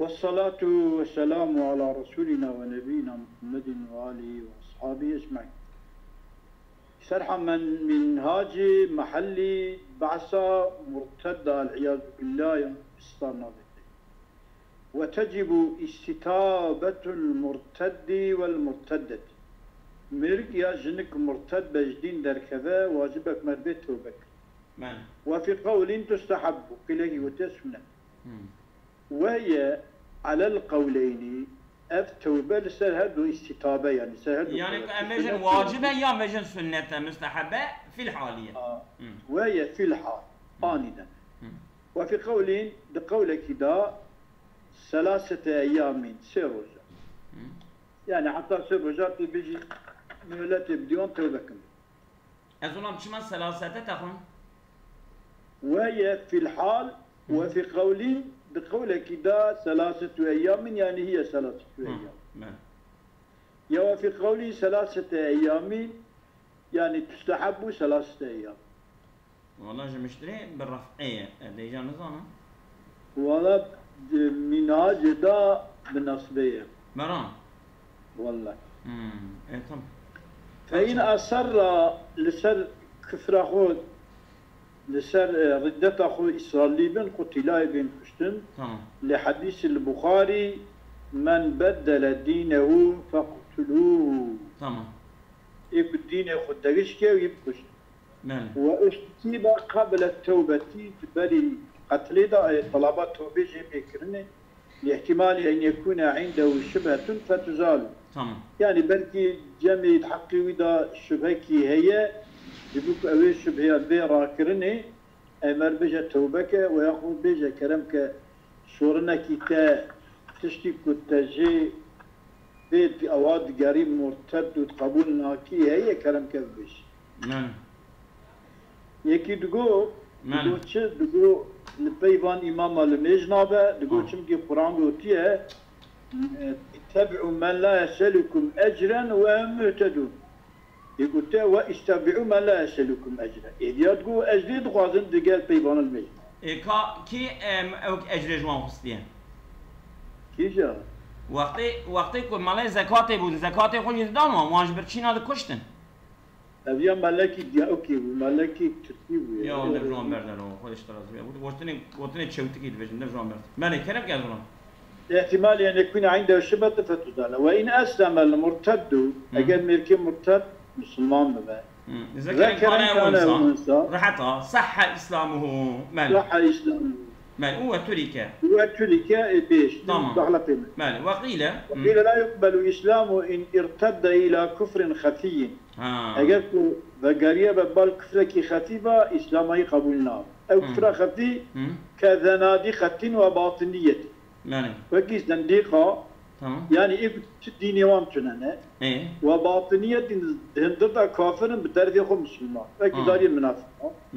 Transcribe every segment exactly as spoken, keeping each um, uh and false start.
والصلاة والسلام على رسولنا ونبينا محمد وآله وأصحابه أجمعين. شرح من منهاج محلي بعثة مرتدة العياذ بالله يا إسلام نابت. وتجب استتابة المرتد والمرتدة. Mirg ya jinik murted be ji dîn derkeve, wacibek me bê tewbe kir. Men. وفي قول تستحب, qîlekî gotiye sunnet. Hmm. وهي على القولين, ev tewbe li ser her du îstîtabe, yani ser her du Yani qewle. Em bêjin wacib e ya bêjin sunnet e, musteheb e, fil haliye. A, Hmm. وهي في الحال, Hmm. aniden. Hmm. وفي قول, di qewlekî de, selasete eyyamîn, sê roja. Hmm. Yani heta sê roja tê bêjî, muhletê bidî wan tewbe kin. Ez olam çima selasete te xwin? وهي في الحال وفي قول, di qewlekî de selasete eyyamîn, yani هي selasete Hı, eyyam. Ben. Ya وفي قول selasete eyyamîn, yani تستحب selasete eyyam. Wala ji miştirê bi ref'ê ye. E, dêja nizanim. Wala, e, mînacê da bi nasbê ye. Meran. Wala. Hmm, e, tamam. Fe in Tamam. asarra li ser kufra xwe, li ser, e, riddeta xwe israrlî bin, qutila, ê bên kuştin. Tamam. Li hadîsî li Buxarî, "Men beddele dînehu feqtuluhu." Tamam. Ê ku dînê xwe degişke, wî bikuşin. Belê. Ve ustîbe qable tewbetî, di berî qetlê de, e, talaba tewbê jê bê kirinê, li ihtimalî en yekûne indehu şubhetun fetuzalu. Tamam. Yani belkî cemê di heqê wî de şubhekî heye, ji bo ku ew ê şubheya vê rakirinê, Emer bêje tewbe ke, we ya xwe bêje kerem ke, sorinekî te, tiştî ku te jê bê, ewa digerî murted û qebûl nakî heye, kerem ke bibêj. Yani. Yekî digo, Yani. digo çi? Digo li pey van îmama limêj nabe, digo Ha. çimkî Quran gotiye, e, "İttebi'u men la yeselukum ecren ve hum muhtedun." Ê gote, "Ve istebi'u men la eselukum ecre." Êdiya digo, "Ez lê dixwazim digel peyvanil me." Ê ka kî, em, ew ecrê ji wan xistiye? Kîja? Wextê, wextê ku malê zekatê bûn, zekatê xwe jî didan wan, wan ji birçîna dikuştin. Ev ya melekî diyawkê bû, melekî Tirkî bû. Ya, Ya, de ji wan berdero, xwe ji te razî be. Gotinê, gotinê çewtikî dibêjin, de ji wan berdero. Belê, kerem ke ez wan. Ihtimal yani yekûne indehu şubhetun fetuzale. Ve in eslemel murteddu, Hı. eger mêrkê murted Müslüman bibe. Hı. Zekeren Zekeren kane kane ew insa. ew insa. Rehet a. Sahha islamuhu. Men. Sahha islamuhu. Men. U ve turike. Ve turike, e, bêş. Tamam. Dahla pême. Men. Ve qîle. Ve Hı. qîle la yuqbelu islamu in irtedde ila kufrin xefiyyin. Ha. Eger ku vegeriye be bal kufrekî xefî be, Îslamahî qebûl nabe. Ew Hı. kufra xefî Hı. ke zenadîqetin ve batiniyetin. Yani. Wekî zendîqa, Tamam. yani ê ku tu dînê wan tune ne. Ê. Ve batiniyetin di hindir de kafir in, bi dervê xwe Müslüman. Wekî Ha. zariyê minafik.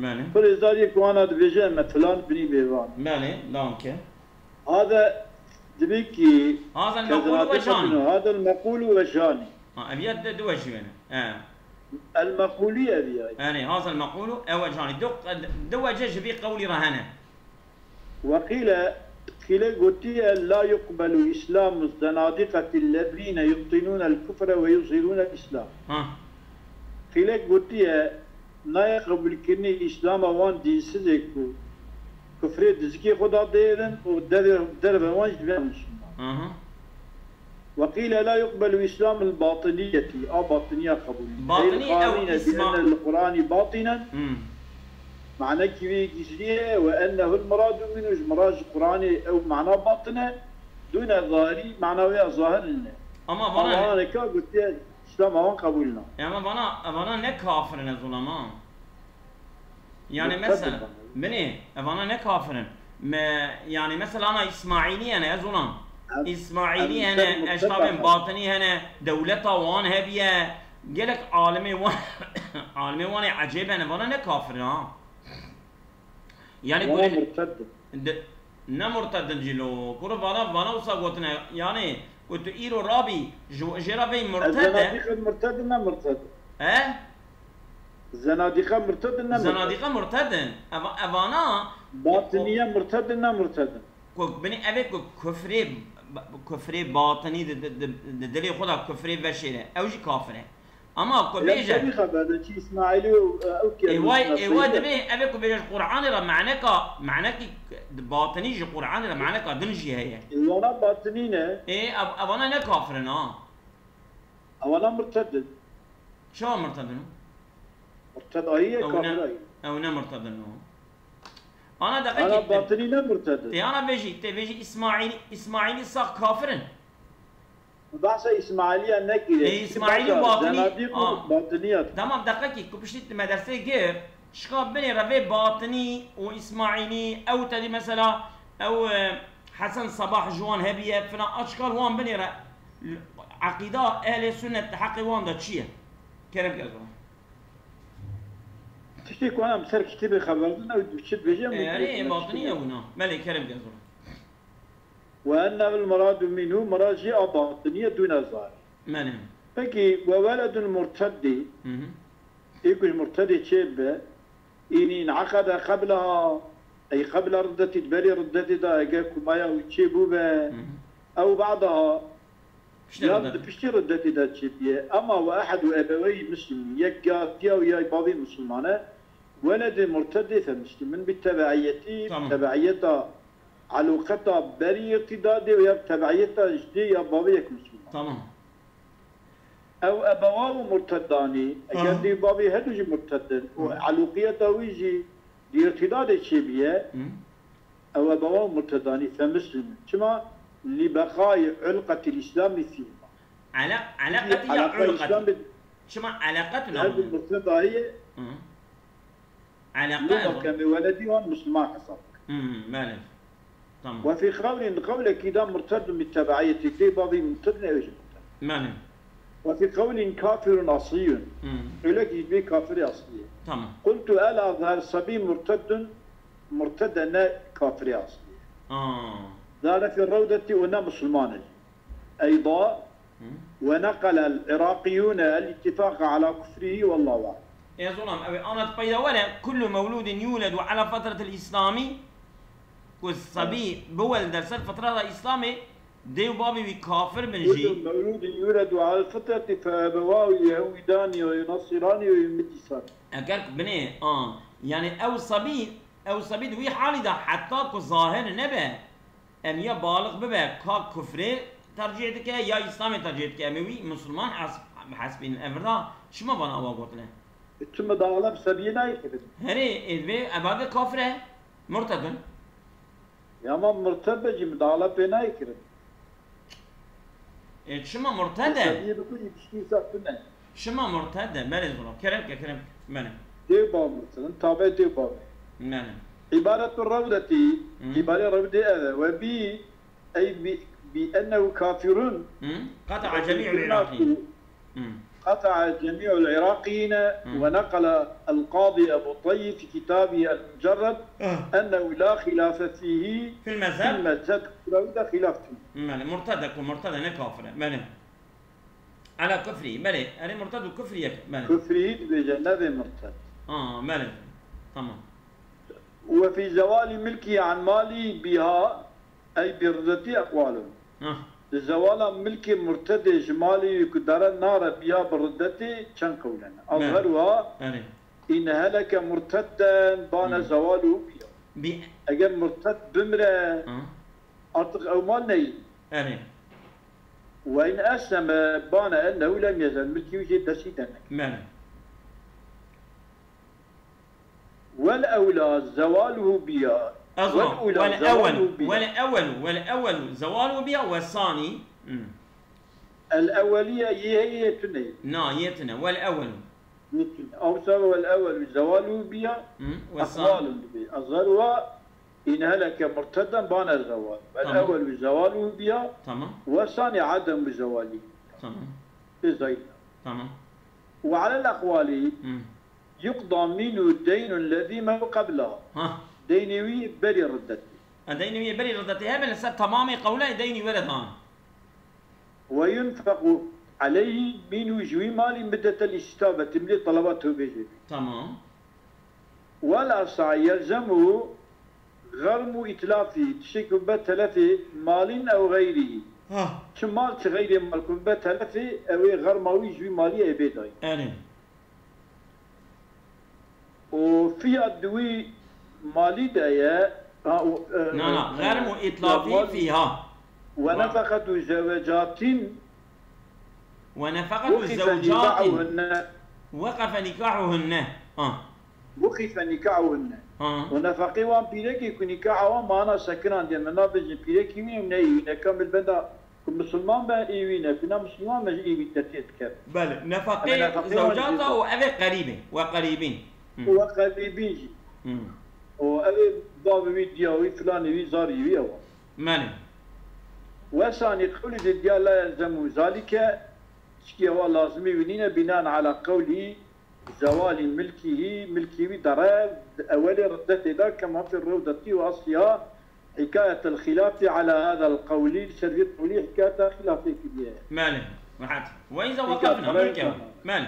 Yani. Xwedê zariyê ku wana dibêje me filan binî bêvan. Yani, danke. Hada dibê ki Hazal mekulu ve jani. Hazal mekulu ve jani. Ha, ev ya de, de wejî wene. He. El mekulu ev ya. Yani, hazal mekulu ev ve jani. Du, du wece ji vî qewlî re hene. Ve qîle, qîle gotiye, "La yuqbelu islamu zenadiqeti lezîne yubtinûnel kufre ve yuzhirûnel îslam." Ha. Qîlek gotiye, nayê qebûlkirinê Îslama wan dînsizê ku kufrê di zikê xwe de dêrin û derve, derve wan jî dibe Misliman. Aha. Ve qîle la yuqbelu Îslamul batiniyetî, a batiniya qebûl. Batiniye ew Îsma- Li Qur'anî batinen. Hmm. Manekî wî gizlî ye, ve ennehul muradu minhu, ji mirad ji Qur'anê ew mana batin e, dûne zahirî, mana wê ya zahir ne. Ama vana ne. Ama vana neka gotiye, Îslam awan qebûl na. E, ama vana, vana ne kafir in ez olam ha. Yani mesela, binê, e, vana ne kafir in. Me, yani mesela ana Îsmaîlî hene, ez olam. Îsmaîlî hene, eştabên batinî hene, dewleta wan hebiye. Gelek alimê wan, alimê wan ê ecêb hene, vana ne kafir in ha. Yani Vana gure- murted in. De, ne murted in cilo. Kuro vana, vana wisa gotine. Yani ku tu îro rabî, ji, jê re vey murted e. Ez zenadîqê murted in, ne murted in. He? Zenadîqe murted in, ne murted in. Zenadîqe murted in. Eva-, evana Batiniye murted in, ne murted in. Ku binê ev ê ku kufrê, kufrê batinî di, di, di, di dilê xwe de kufrê veşêre, ew jî kafir e. Ama ku bêje, xeber de çi Îsmaîlî û, e, ew ê wayê, ê wa dibê ev ê ku bêje ji Qur'anê re maneka, manekî batinî ji Qur'anê re maneka din jî heye. Ê wana batinî ne? Ê, ev, evana ne kafir in ha. Evana murted in. Çawa murted in? Murted ayî ye, kafir ayî. Ew ne murted in o. Ana deqekî. Ana batinî ne murted in. Tê ana vêjî, tê vêjî Îsmaîlî, Îsmaîlî sax kafir in. Behsa Îsmaîliya nekiriye. Ê, Îsmaîlî û batinî, zenadîq û batiniya. Tamam, deqekî, ku piştî tu medersê girt, şika binê re vê batinî û Îsmaîlî, ew tedî mesela, ew, e, Hesen Sabah ji wan hebiye, filan, a şika li wan binê re, eqîda ehlê sunnet di heqê wan de çi ye? Kerem ke zora. Tiştê ku em ser kitêbê xeber din, ew diçe dibêje, em Ê, erê, ê, batinî ye wina. Belê, kerem ke zora. Ve ennehu l-muradu minhu, mirad jî a batiniye dûne zahir. Mene. Pekî, ve weledul murteddi, Hı hı. ê ku ji murtedê çêbe, înî in'eqede qebleha, ey qebla riddetî, di berî riddetê de eger ku maya wî çêbûbe, Hı hı. ew ba'daha, Piştî yan riddet. di piştî riddetê de çêbiye, ema ve ehedu ebeweyî muslimî, yek ya tiya û ya bavî musulman e, weledê murtedê fe muslim in, bi tebeiyetî, Tamam. tebeiyeta Elûqeta berî îrtîdadê û ya tebeiyeta ji dê ya bavê yek Misliman. Tamam. Ew ebewahu murtedanî, eger Aha. dê û bavê her du jî murted in û Hı. elûqiyeta wî jî di îrtîdadê çêbiye, Hı. ew ebewahu murtedanî fe Mislimin. Çima? Li beqayî ulqetil Îslamî fîhima. Ele-, eleqetî ya Eleqa ulqetî? Îslamê Çima eleqet her du namî? murtedayê Hı. Eleqa Loma ev. kemê weledî wan Misliman hesab dikin. Hmm, belê. Tamam. Ve fî qewlin, qewlekî de murtedun bi tebeiyetî, dê bavî murtedin ew jî murted. Belê. Ve fî qewlin kafirun asliyun. Hmm. Qewlekî jî bê kafirê asliyê. Tamam. Qultu el azher sebî murtedun, murtede ne kafirê asliyê. Aa. Zale fî rewdetî û ne Misliman e. Eyda Hı. Ve neqelel Iraqiyûne el-ittifaq ala kufrihi, wallahu a'lem. Ê zolam, ew ê ana peyda were, kullu mewludin yuledu ala fetretil Îslamî, ku sebî biwelde ser fitreta Îslamê, dê û bavê wî kafir bin jî. Kullu mewludin yuledu ala fitreti fe ebewahu yehûdani ew nasirani ew mecûsani. Eger binê, a, yani ew sebî, ew sebî di wî halî de heta ku zahir nebe, Em ya balix bibe ka kufrê tercîh dike ya Îslamê tercîh dike. Em ê wî Musulman hes-, hesbînin. Ev virda çima vana awa gotine? E, tu mudaxele bi sebiyê nayê kirin. Herê, ê divê ev ave kafir e. Murted in. Ya ama murted be jî mudaxele pê nayê kirin. E, çima murted e? Sebiyê bi ku jî piştî ser tune. Çima murted e? Belê zora. Kerem ke, kerem ke. Belê. Dê bav murtedin, tabe dê bav. Belê. Îbaretu rewdetî, Hı. îbarê rewdê ev e. Ve bî, ey bî, bi ennehu kafirun. Hı. Qata'a cemî'ul Iraqîn. Hı. Qata'a cemî'ul Iraqîne Hı. ve neqala el-Qadî Ebu Tayyib fi kitabî el-Mucerred Ah. ennehu la xilâfe fîhî Fil mezheb. fil mezheb. Rewde xilaf tune. Belê, murted e ku murted e, ne kafir e. Belê. Ala kufrî, belê. Erê murted û kufrî yek, belê. Kufrî dibêje, nevê murted. Ha, belê. Tamam. Ve fî zewalî milkî an malî biha, ey bi riddetî eqwalun. Ha. Di zewala milkê murtedê ji malê wî ku dere nare biha bi riddetê çend qewlen. Belê. Azheruha Belê. in heleke murtedden bane Hmm. zewalu biha. Bi- Eger murted bimre, Ha. artık ew mal neyî. Erê. Ve in esleme bane ennehu lem yezel, milkî wî jê destî dernek. Belê. Wel ewla zewaluhu biya. Ez Wel wan. ula Wel ewelu. zewaluhu biya. Wel ewelu. Wel ewelu zewaluhu biya ve sani. Hmm. El eweliye yê, yê tune. Na, yê tune. Wel ewelu. Yê tune. Awsa wel ewelu zewaluhu biya. Hmm. Ve sani. Eqwalun dibe. Azheruha in heleke murtedden bane zewal. Wel Tamam. ewelu zewaluhu biya. Tamam. Ve sani ademu zewali. Tamam. Tê zayîf. Tamam. Ve alel eqwali Hmm. yuqda mînû deynun lezî me qebla. Ha. Deynê wî berî riddetê. E, deynê wî berî riddetê hebe li ser tamamê qewlê deynî were dan. Ve yunfequ aleyhî mînû ji wî malî middetel îstîtabetî, milê talaba tewbê jê bî. Tamam. Wela sa yelzemu Xerm û îtlafî, tiştê ku be telefê malîn ew xeyrî. Ha. Çi mal, çi xeyrê mal ku be telefê, ew ê xerma wî ji wî malî ê bê dayîn. Erê. Û fiya di wî malî de ye. Ha, û, e, Na, na, e, xerm û îtlafî mal fîha. Ve Wa- nefeqetu zewecatin Ve nefeqetu wuqife zewcatin. nikahuhunne. Weqefe nikahuhunne. Ha. Wuqife nikahuhunne. Ha. Û nefeqê wan pîrekê ku nikaha wan mana sekinandiye, me nabêjin pîrekî wî ne, wî ne, kamil benda ku misilman be ê wî ne, ku ne misilman be jî ê wî te tê dikeve. Belê. Nefeqê Eme nefeqê wan zewcata jî û ev ê qerîbê. We qerîbîn. Hı. Û we qerîbîn jî. Hı. Û ev ê bavê wî, diya wî, filanê wî, zarî wî ew. Belê. Wesanî qewlî de diya la yelzemu zalike, çikî ewa lazimî wî nîne, bînan ala qewlî zewalî milkîhî, milkî wî dere, di ewelê riddetê de kema fî rewdetî û asliha hikayetel xilafî ala hadal qewlî, li ser vî qewlî hikayeta xilafê kiriye. Belê, rehet. Ve îza Hikayet wekefna dere milkehu. kema. Belê.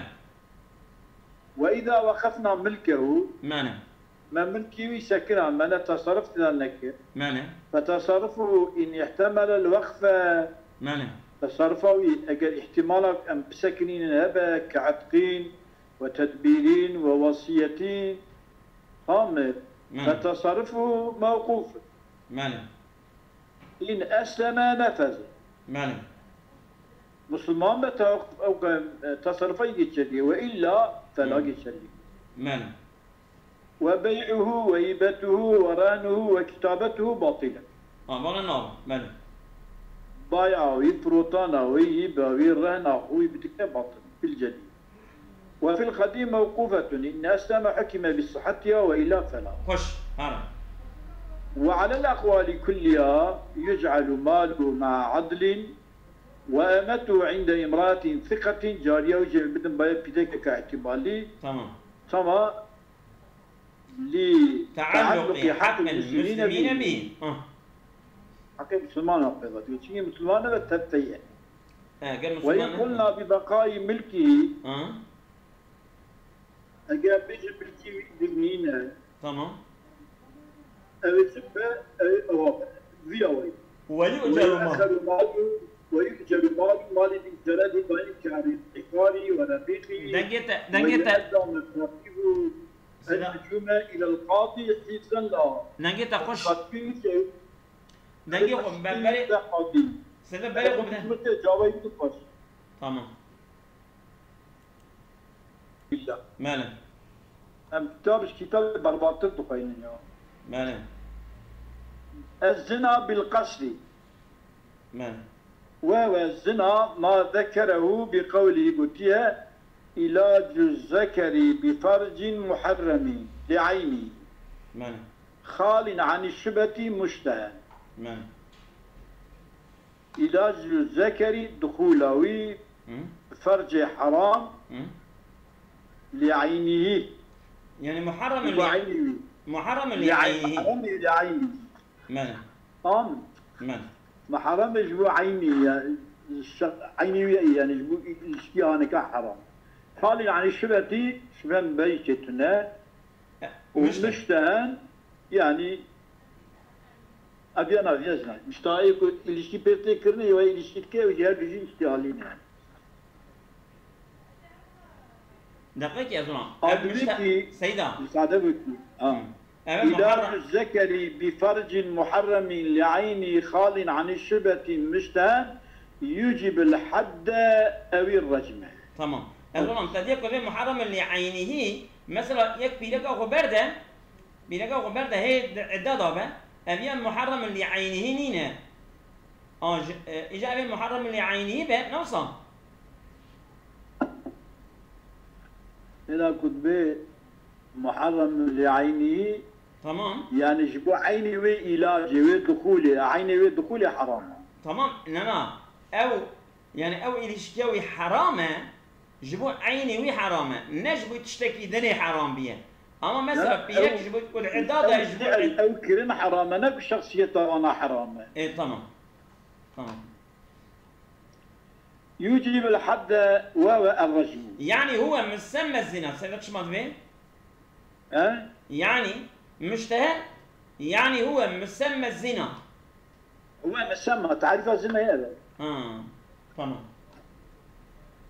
Ve îza wekefna milkehu. Belê. Me milkî wî sekina, me ne teserruf tida nekir. Belê. Feteserrufuhu in ihtemele l-wekfe. Belê. Teserrufa wî eger îhtimala em bisekinînin hebe, ke etqîn, ve tedbîrîn, ve wesiyetîn. Tamam mı? Belê. Feteserrufuhu mewquf. Belê. In esleme nefeze. Belê. Musulman be te-, ew, e, teserrufa geçerliye. Ve illa fela Hı. geçerliye. Belê. Ve bey'uhu ve hibetuhu ve rehnuhu ve kitabetuhu batile. Ha, bana nav. Belê. Baya wî, firotana wî, hiba wî, rehna wî bidike batil. Bil cedîd. Ve fil qedîm mewqufetun. In esleme hukime bi sihhetiha ve illa fela. Xweş. Hara. Ve alel ehwali kulliha yuc'alu malu ma'a adlin ve emetu inde imraatin siqetin cariye, wî jê bidin bayê pîrekeke ihtimalî. Tamam. Tamam. Li Tealluqi tealluqi haqqil haqqil muslimîne muslimîne bî. bî. Hı. Heqê Musulman haqqê ve diyor. Çünkü Musulman ve tevfeye. He, gel Ve Musulman in ne? qulna bi beqayî milkî. Hı. Eger bêje milkî wî dimîne. Tamam. Ew ê çi be, ew ê ewa be. Vî awayî. Ve Ve yu'ceru ma. yu'ceru malu, ve yu'ceru malu, malê bî zere dî bayî karî, iqarî ve refîqî. Dengê te, dengê te. Ve yu'edda mesafihu Sena- el-hucume ilel qadî hifzen la. Dengê te xweş. Qadî şey. Dengê xwe be-, berê. Qadî. Sebe berê xwe bide. Hikmete cavayî xweş. Tamam. Billah. Belê. Em kitab ji kitabê berbattir dixweynin ya. Belê. Ez zina bil qesrî. Belê. Ve ve zina ma zekerehu bi qewlî gotiye, ilacu zekeri bi fercin muharremi li eynî. Belê. Xalin ani şübeti muştehen. Belê. İlacü zekeri duhula wî Hı? fercê heram Hı? li eynîhî. Yani muharrem Li li, eynîhî. muharrem li Li eyn-, eynîhî. Heram li eynîhî. Men. An Men. Muharrem ji bo eynî ya, şe-, eynî wî yani ji bo ilişkiya anika heram. Xalî yani şübhetî, şübhen bey çetine. E, Û müştehen. Müştehen yani Ev ya navî ez ne. Muştahê ku ilişkî pê tê kirinê, ya ilişkî dike, ew jî her du jî îstihalî ne. Deqekî ez ona. Ev Adilî muşte-, ki, Seyda. Müsaade bikî. Ha. Hı. Ev muharrem. İlacü zekeri bi fercin muharremin li eyni halin ani şübetin müştehen yucibul hadde ewi recme. Tamam. Ez ona, te diye ku vê muharrem li eynihî, mesela yek pîreka xwe berde, Bîreka xwe berde hê di idda da be, ev yan muharrem li eynihî nîne. A, ji, e, îja ev ê muharrem li eynihî be, ne wisa? Hêla ku dibê muharrem li eynihî, Tamam. yani ji bo eynî wê îlacê, wê dixûlê, eynê wê dixûlê heram e. Tamam, ne na. Ew, yani ew îlişkiya wî heram e. Ji bo eynê wî heram e, ne ji bo tiştekî dinê heram biye. Ama mesela Ya, pîrek ew, ji bo ku li idda de ew, ji bo ew, eyn- ew kirin heram e, ne ku şexsiyeta wana heram e. E, tamam. Tamam. Yucibul hadde ve ve el-recmu. Yani huve musemma zina. Sen de çima dibê? He? Yani müştehen يعني هو مسمى الزنا. هو مسمى، تعريف الزنا هذا. اه، تمام.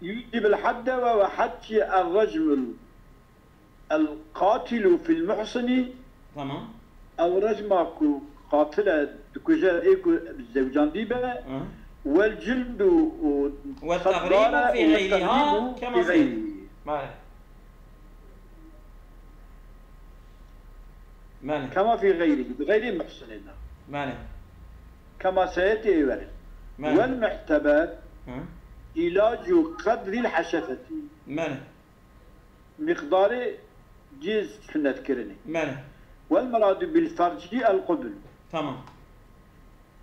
يوجب الحد وهو حد الرجم القاتل في المحصن. تمام. او رجما كو قاتله دكوجه ايكو زوجان ديبه. اه. والجلد و- والتغريب في غيرها كما سيأتي. بله. بله. كما في غيره، بغير محصن. بله. كما سيأتي ايوه. بله. والمعتبر ها؟ علاج قدر الحشفة. بله. مقدار جيز سنة كرني. بله. والمراد بالفرج القبل. تمام.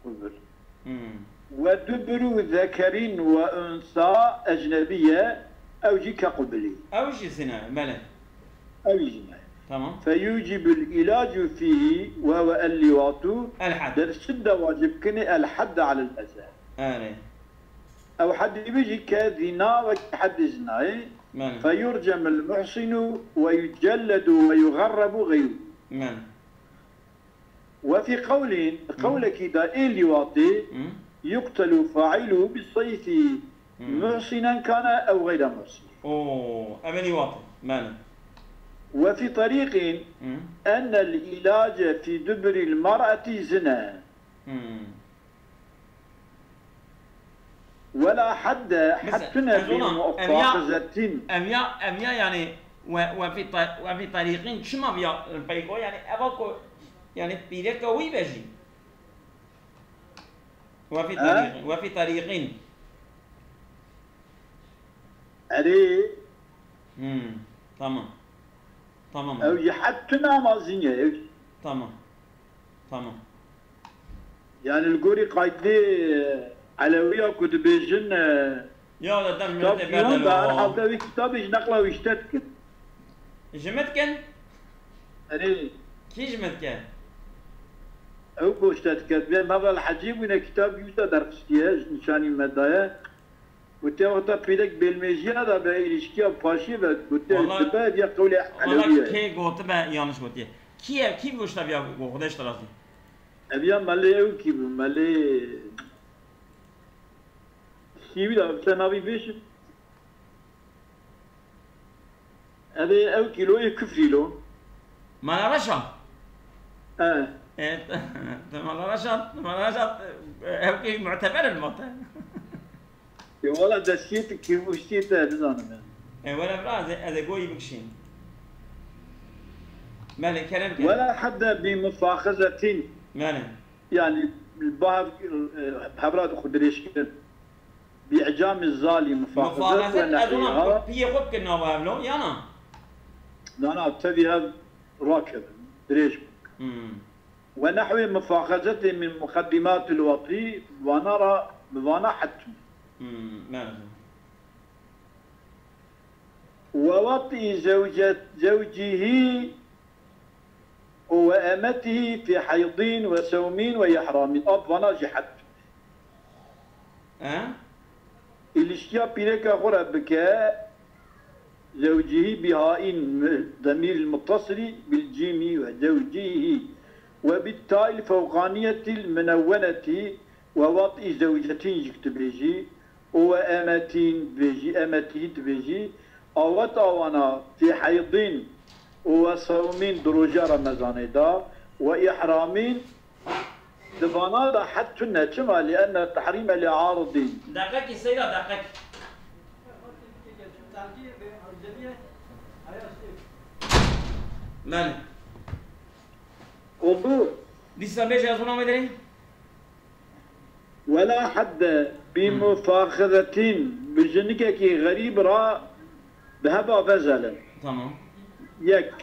قبل. مم. ودبر ذكر وأنثى أجنبية أو جي كقبلي. او جي زنا، بله. أو جناية. تمام. فيوجب العلاج فيه وهو اللواط. الحد. در شدة واجب كني الحد على المذهب. اري. او حد بيجي كزنا وكحد زناي. بله. فيرجم المحصن ويجلد ويغرب غيره. بله. وفي قول، قولك دا إيه لواطي، مم. يقتل فاعله بالسيف مم. محصنا كان أو غير محصن. او امني واطي. بله. وفي طريق مم. أن العلاج في دبر المرأة زنا. مم. ولا حد بس حتنا أظن أن يا- بمؤاخذة. Ev ya, ev ya yani, we, we fi ta-, we fi tarîqîn çima viya peyko yani, eva ku yani pîreka wî be jî. We fi Ha? tarîqîn, we fi tarîqîn. Erê, Hmm, tamam. Tamam. ew jî heta mazîn ye. Ew jî Tamam. Tamam. Yani li gorî qaydê, e, Elewiya ku dibêjin, e, Ya da dem kitab jimete diyan, berdelo. da her halde wî kitabê ji neqla wî ji te dikin. Ji min dikin? Erê, Kî ji min dike? ew ku ji te dike. Dibê Mevla Hecî bûne kitab wî te derxistiye, ji nîşanî me daye. Gotiye wexta pîrek bêlmêjiya da be, îlişkiya paşê be, gotiye Wala- dibe, diye qewlê Wala Elewiye. kê gotibe, yanlış gotiye. Kî ye, kî goşta viya go Xwedê ji te razî? Ev ya melê ew kî bû, melê Sîwî da, te navî bêjin. Ev ê ew kîloyê kufrî lo. Mala Reşa. E. E, te Mala Reşa, Mala Reşa, e, ew kî muteber in mate. Ya wala destiyê tu kî û ştiyê te nizanim ya. E, wele bira, ez ê, ez ê goyî bikişîn. Melê kerem ke. Wela hedde bi mufaxezetin. Melê. Yani, bav, e, hevra xwe dirêj kirin. Bi icamî zalî mufaxezet Mufaxezet ve ez ona nehwiha. Piyê xwe bikin nava hevlo, yana? Nana, tevî hev rakevin, dirêj bû. Hmm. Ve nehwê mufaxezetê min muqeddimatil watî, vana ra, bi vana hetûn. Hmm. Melê. Ve watî zewcet, zewcihî û ve emetihî fî heydîn ve sewmîn ve ihramîn. Ab vana jî hetûn. E? Îlişkiya pîreka xwe re bike, zewcihî bi haîn mi-, demîril muttasilî bil cîmî ve zewcihî ve bit taîl fewqaniyetil minewwenetî ve watî zewcetîn jî dibêjî û ve emetîn dibêjî, emetî dibêjî, awet awana fî heydîn û ve sewmîn di roja Remezanê de ve îhramîn Di vana de hetûn ne, çima? Li enne tehrîme li aridîn. Deqekî seyra deqek. Belê. Oldu. Dîsa bêje ez hûna me derê. Wela hedde bi mufaxezetîn, bi jinikekî xerîb ra bi heva vezelin. Tamam. Yek.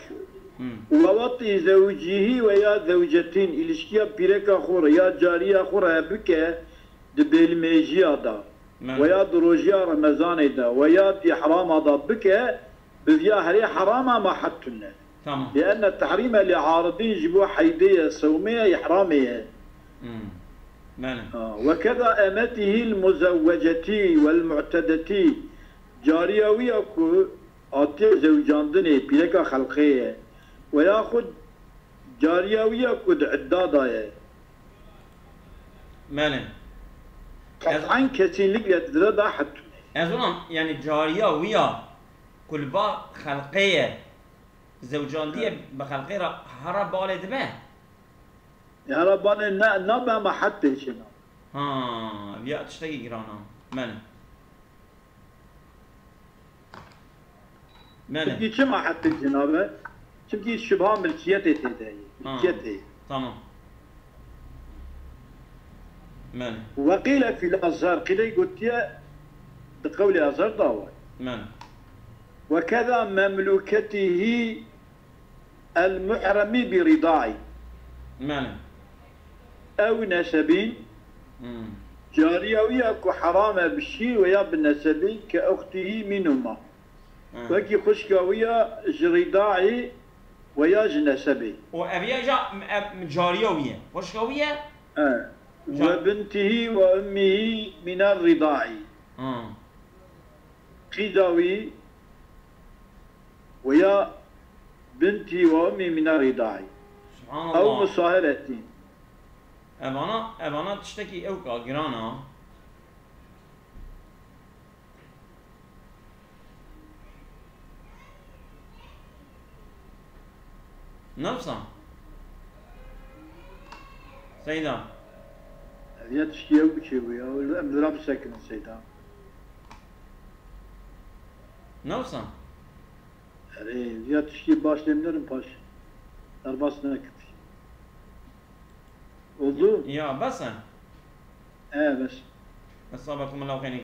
Hmm. Ve watî zewcihî ve ya zewcetîn, îlişkiya pîreka xwe re ya cariya xwe re bike di bêlmêjiya de. Belê. Ve ya di rojiya Remezanê de, ve ya di îhrama de bike, bi viya herê herama ma hetûn ne. Tamam. Li enne tehrîme li aridîn ji bo heydê ye, sewmê ye, îhramê ye. Hmm. Belê. Ha, ve keza emetihîl muzewwecetî vel mu'tedetî, cariya wî ya ku hatiye zewcandinê, pîreka xelqê ye. Ve yaxud Cariya wî ya ku di idda da ye. Belê. Qet'en kesinlikle di vira da hetûne. Ez ona, yani cariya wî ya ku li ba xelqê ye, zewcandiye bi xelqê re hera balê dibe? Hera balê ne, nabe ama hetê çêna. Ha, viya tiştekî giran a. Belê. Belê. Çimkî çima hetê çênabe? Çimkî şibha milkiyetê tê de ye. Ha. Milkiyetê ye. Tamam. Belê. Ve qîle fîl azhar, qîlê gotiye di qewlê azhar da we. Belê. Ve keza memlûketihî el muhremî bi rîdaî. Belê. Ew nesebîn, Hmm. cariya wî ya ku heram e bi şîr ve ya bi nesebî ke uxtihî mînûma. Ha. Wekî xwişka wî ya ji rîdaî ve ya ji nesebê. O ev ye ja, ev cariya wî ye. Xwişka wî ye? E. Ve bintihî ve ummihî mîner rîdaî. Ha. Qîza wî ve ya bintihî ve ummihî mîner rîdaî. Ew Subhanallah. musahiretîn. Evana, evana tiştekî ewka giran a. Newsa. Seyda. Ev ya tiştî ew biçê bû ya. Em dira bisekinin Seyda. Newsa. Erê, ya tiştî baş lê nerin paş. Derbas nekir. Oldu? Ya bes e. E, bes. Esabekum Allahu xeyrin.